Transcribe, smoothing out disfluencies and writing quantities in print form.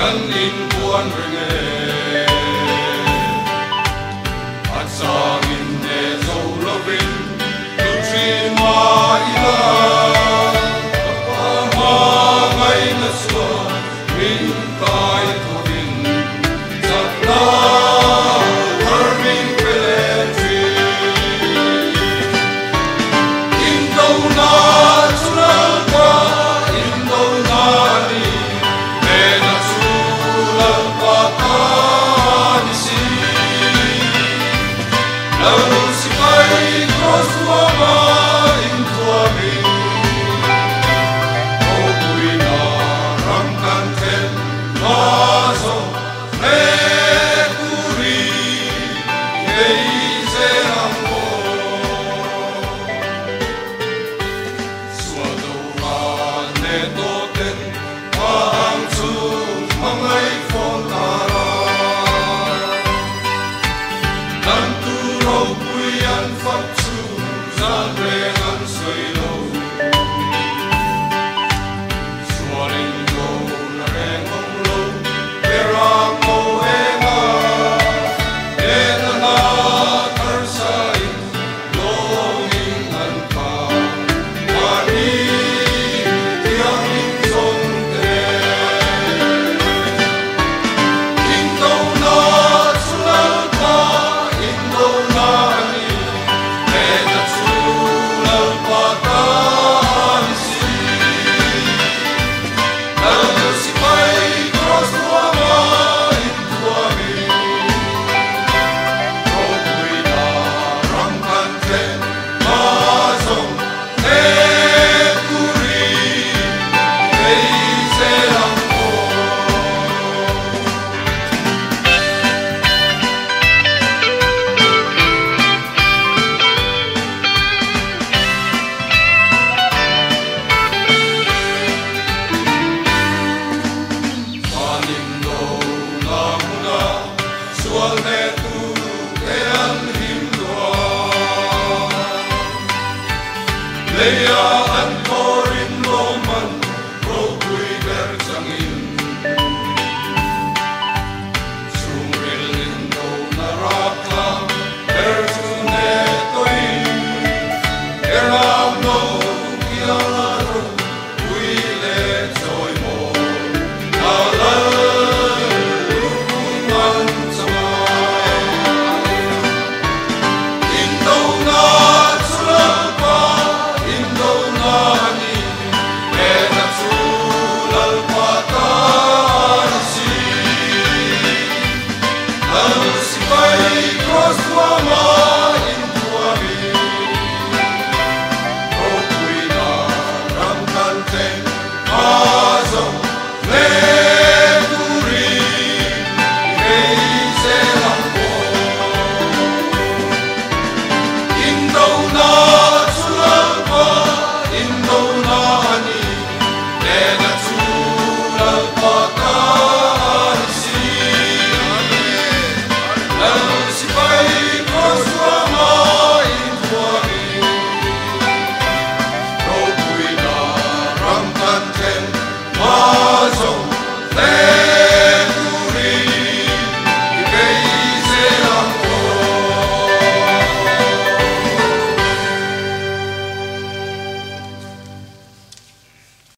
Kan inbuan reng e. A changin hneh zo lovin tlu thin mah ila, ka pa hmangaihna chuan min kai thovin chakna thar min pe leh thin. Indona chu Lalpa indona a ni, hnehna chu Lalpa ta a ni si. Lal sipai kraws tuama inthuamin, ropuina ram kan thlen hma zawng hneh turin ngei zel ang aw. Sual do ran hneh tawh ten hma ang chu hmangaih fawn ta ra. Kan tu ropui an fak chu zan reng an sawi lo. Sual in do na reng awm lo, beram ko eng a, hnehna hla tharsa in lawngin an kha. Mahni thianghlim zawng te nen. Indona chu Lalpa indona a ni, hnehna chu Lalpa ta a ni si. Lal sipai kraws tuama inthuamin, ropuina ram kan thlen hma zawng hneh turin ngei zel ang aw. Van indona hmuna sual hnehtu te an him duah. Leia